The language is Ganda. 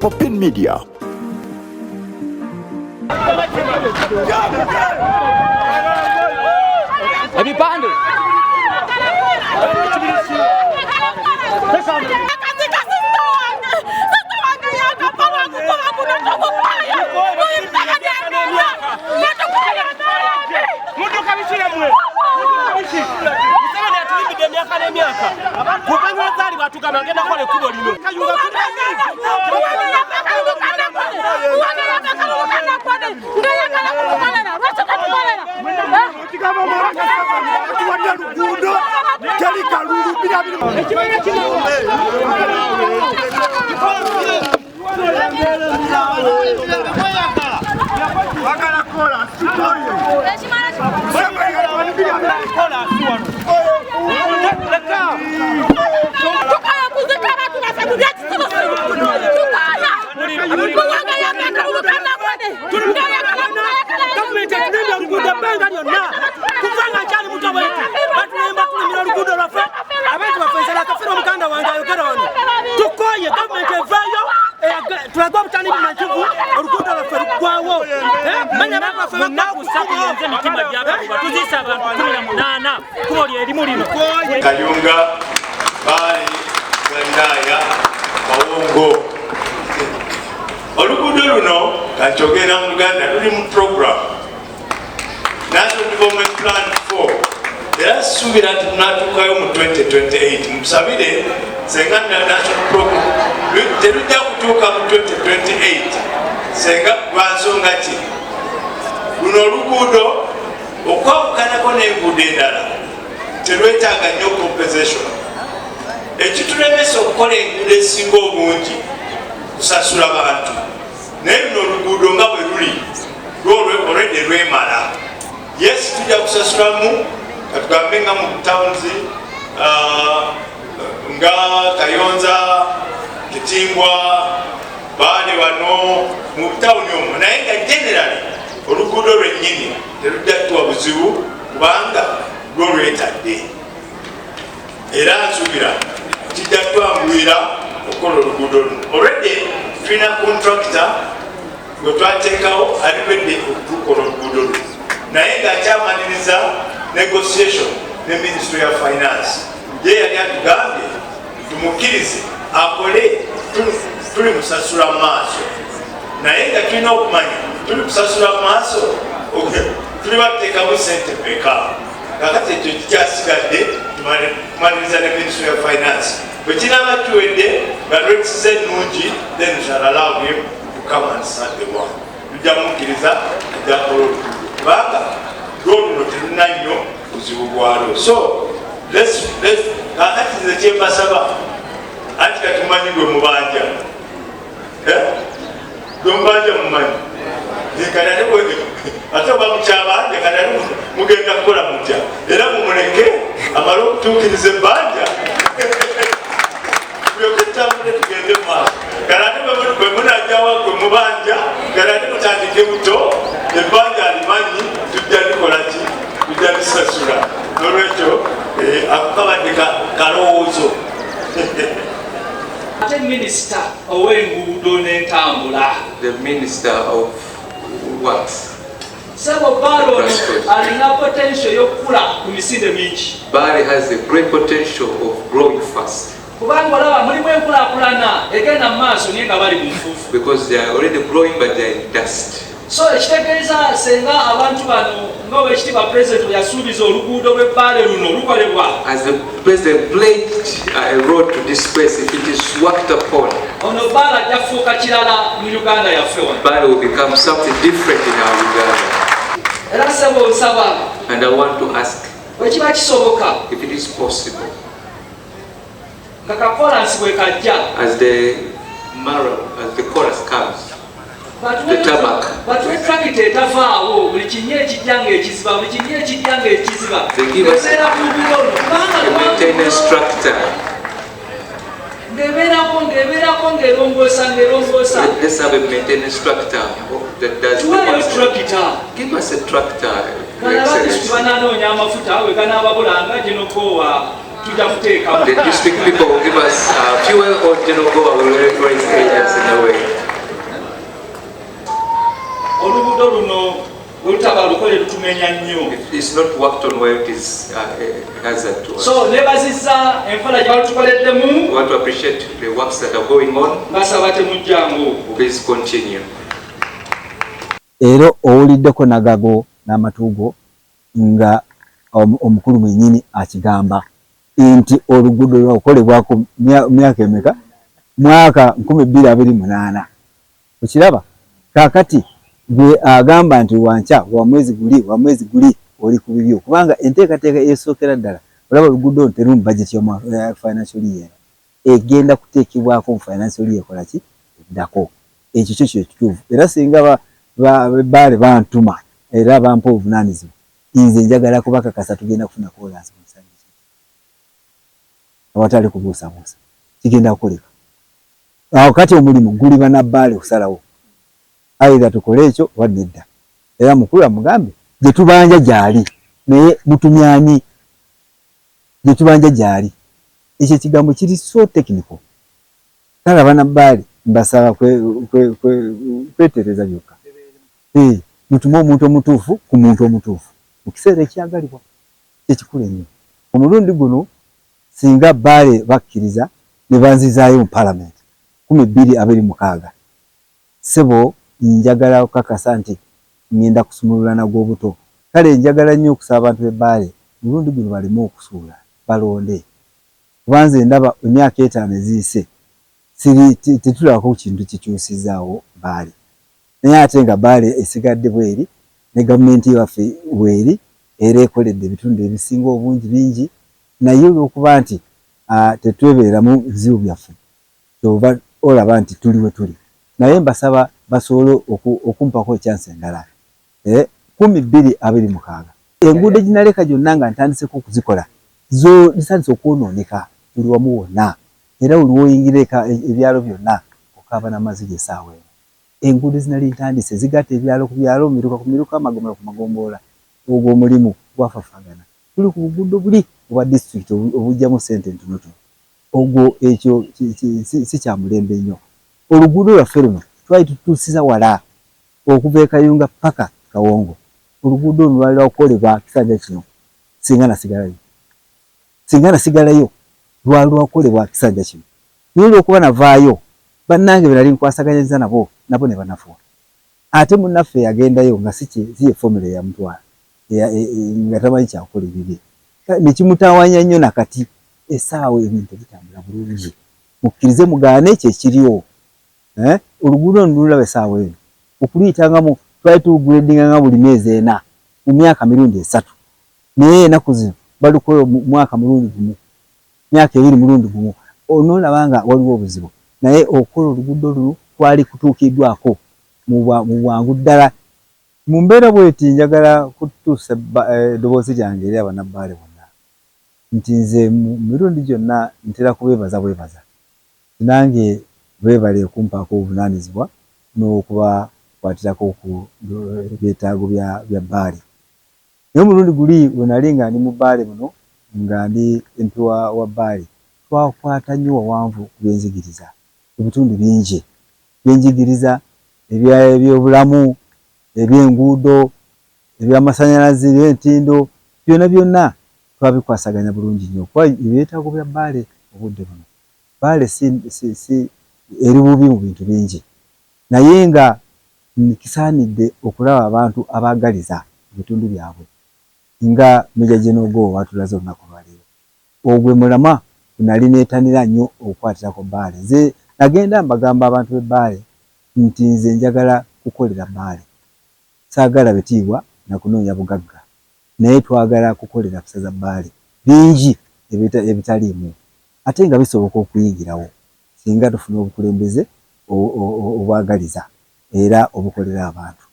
Popin Media. Ebipande. Museveni atulimbidde emyaka n'emyaka kuva lwazaalibwa atugamba agenda kukola ekkubo lino. Atuwadde luguudo teri kalulu birabiri. Bagala kola tukoye. Gavumenti etulimbye oluguudo ebbanga lyonna kuva nga nkyali muto bweti batulimba tulimira oluguudo lwaffe abantu baffe ensala akafira omuganda wange ayogera wano tukoye gavumenti evaayo tulage obutali bumanyivu oluguudo lwaffe luggwawo manya abantu baffe Munaku ssatu yenze emitima gyakakuba tuziisa abantu 18 kkubo lyerimu lino. Kayunga, Bbaale, Galiraaya, Kawongo. Oluguudo luno kankyogera mu Luganda luli mu program National Development Plan 4 era suubira nti tunatuukayo mu 2028. Mutusabire senga national program terujja kutuuka mu 2028 senga lwa nsonga ki luno oluguudo okwawukanako n'enguudo endala terwetaaga nnyo compensation. Ekitulemesa okukola enguudo ezisinga obungi kusasula bantu, naye luno oluguudo nga bwe luli olwedde lwemala. Yes, tujja kusasulamu katugambe nga mu towns nga Kayonza, Kitimbwa, Baale wano mu tawuni omwo, naye nga generally oluguudo lwennyini terujja kutuwa buzibu kubanga lwo lwetadde. Era nsuubira kijja kutwanguyira okukola oluguudo luno. Already tulina contractor gwe twateekawo ali ready okutukola oluguudo luno, naye ng'akyamaliriza negotiation ne Ministry ya Finance. Ye yali atugambye tumukkirize akole tuli musasula mu maaso, naye nga tulina okumanya tuli kusasula mu maaso tuli bateekamu sente mmeka. Kakati ekyo kikyasigadde kumaliriza ne Ministry ya Finance. Bwe kinaaba kiwedde nga rates ze ennungi, then shall allow him to come and start the work. Tujja mukkiriza ajja kukola oluguudo kubanga lwo luno terulina nnyo buzibu bwalwo. So kakati nze kyembasaba, anti katumanyi gwe mubanja, gwe mubanja mumanyi kati ate oba mukyabanja kati ate mugenda kukola mutya? Era mumuleke amale okutuukiriza ebbanja tulyoke tutambule tugende mu maaso. Kati ate bwe munajjawa gwe mubanja, kati ate mutandike buto ebbanja alimanyi tujja likola ki, tujja lisasula. Nolwekyo ako kabadde kalowoozo. Ate minisita ow'enguudo n'entambula. The Minister of Works. Sebo Bbaale ono Transport. alina potential y'okukula ku misinde mingi. Bbaale has a great potential of growing fast. Kubanga olaba mulimu enkulaakulana egenda mu maaso naye nga bali mu nfuufu. Because they are already growing, but they are in dust. So ekitegeeza senga abantu bano nga Oweekitiibwa Pulezidenti bwe yasuubiza oluguudo lw'Ebbaale luno lukolebwa. As the president pledged a road to this place, if it is worked upon, ono Bbaale ajja kufuuka kirala mu Uganda yaffe wano. Bbaale will become something different in our Uganda. Era ssebo nsaba, And I want to ask, bwe kiba kisoboka, if it is possible, nga kakolansi bwe kajja, as the murram, as the chorus comes, the tarmac, batuwe trakita etavaawo buli kinnya ekijja ng'ekiziba, buli kinnya ekijja ng'ekiziba, They give us ebeera ku luguudo luno kubanga a maintenance tractor. Ng'ebeerako ng'ebeerako ng'erongoosa ng'erongoosa. Let's have a maintenance tractor that does the Tuweeyo constant. tractor. Give us a tractor, Your Bano aba disitulikiti Excellency. bananoonya amafuta we ganaababulanga General Gowa tujja kuteekamu. The district people will give us fuel or General Gowa will raise agents in a way. kitumenya nnyo. If it's not worked on well, it is a hazard to us. So nebazizza enkola gye batukoleddemu. We want to appreciate the works that are going on. Mbasaba temujjangu. Please continue. Era owuliddeko nagago n'amatu go nga omukulu mwennyini akigamba nti oluguudo lwakukolebwako myaka emeka? Mwaka 2028. Okiraba? Kaakati gwe agamba nti wankya wa mwezi guli wa mwezi guli oli ku bibyo, kubanga enteekateeka esookera ddala olaba oluguudo olwo teruli mu budget ya financial year, egenda kuteekebwako mu financial year ekola ki eddako. Ekyo kyo kye kituufu. Era singa baale bantuma era bampa obuvunaanyizibwa, nze njagala kubakakasa tugenda kufuna koolaasi mu kisanja kino awatali kubuusabuusa, kigenda kukoleka. Awo kati omulimu guli bannabbaale okusalawo either tukole ekyo oba nedda. Era mukulu amugambe gye tubanja gy'ali, naye mutumyani gye tubanja gy'ali. Ekyo ekigambo kiri so technical. Kale abannabbaale mbasaba kwetereza byokka, mutume omuntu omutuufu ku muntu omutuufu mu kiseera ekyagalibwa, kyekikulu ennyo. Omulundi guno singa bbaale bakkiriza ne banzizaayo mu palamenti 2026, ssebo njagala okukakasa nti ngenda kusumulula nagw'obuto. Kale njagala nnyo okusaba abantu b'ebbaale mulundi guno baleme okusuula, balonde, kuba nze ndaba emyaka 5 eziyise tetulabako kintu kikyusizaawo bbaale, naye ate nga bbaale esigadde bweri ne gavumenti waffe bweri, era ekoledde ebitundu ebisinga obungi bingi, naye olw'okuba nti tetwebeeramu bizibu byaffe kyova olaba nti tuli we tuli. Naye mbasaba basobole okumpako ekyansi endala 2026. Enguudo ginaleka gyonna nga ntandiseko okuzikola zo zitandise okwonooneka buli wamu wonna, era buli woyingira ebyalo byonna okaaba n'amaziga essaawa eno. Enguudo zinali ntandise zigatta ebyalo ku byalo, miruka ku miruka, amagombolola ku magombolola, ogwo omulimu gwafafaagana. Tuli ku buguudo buli obwa disitulikiti obujjamu ssente ntonotono, ogwo ekyo si kya mulembe nnyo. Oluguudo lwaffe luno twali tutuusiza wala okuva e Kayunga paka Kawongo. Oluguudo luno lwali lwakukolebwa kisanja kino singa nasigalayo, singa nasigalayo lwali lwakukolebwa kisanja kino, naye olw'okuba navaayo bannange be nali nkwasaganyiza nabo ne banafuwa. Ate munnaffe yagendayo nga si ye formula eyamutwala, nga tamanyi kyakukola ebibye, ne kimutawaanya nnyo. Nakati essaawa ebintu bitambula bulungi, mukkirize mugaane ekyo ekiriwo. Oluguudo luno lulaba essaawa eno okuluyitangamu twali tugradinganga buli myezi 4 mu myaka mirundi 3, naye ennaku zino balukola mwaka mulundi gumu, myaka 2 mulundi gumu, onoolaba nga waliwo obuzibu. Naye okukola oluguudo luno kwali kutuukiddwako mu bwangu ddala. Mu mbeera bweti njagala kutuusa eddoboozi lyange eri abannabbaale bonna nti nze mu mirundi gyonna ntera kubeebaza bwebaza, nange beebale okumpaako obuvunaanyizibwa n'okubakwatirako ku byetaago bya bbaale. Naye omulundi guli we nali nga ndi mu bbaale muno nga ndi MP wa bbaale, twakwata nnyo wawanvu ku byenjigiriza, ebitundu bingi byenjigiriza, ebyobulamu, ebyenguudo, ebyamasannyalaze, eby'entindo, byonna byonna twabikwasaganya bulungi nnyo kuba ebyetaago bya bbaale obudde buno bbaale si eri bubi mu bintu bingi, naye nga kisaanidde okulaba abantu abaagaliza ebitundu byabwe nga Major General Go watulaze olunaku olwaleero. Ogwe mulamwa nali neetanira nnyo okukwatirako bbaale. Nze nagenda mbagamba abantu b'ebbaale nti nze njagala kukolera bbaale, saagala bitiibwa na kunoonya bugagga, naye twagala kukolera kusaza bbaale bingi ebitaliimu ate nga bisoboka okuyingirawo singa tufuna obukulembeze obwagaliza era obukolera abantu.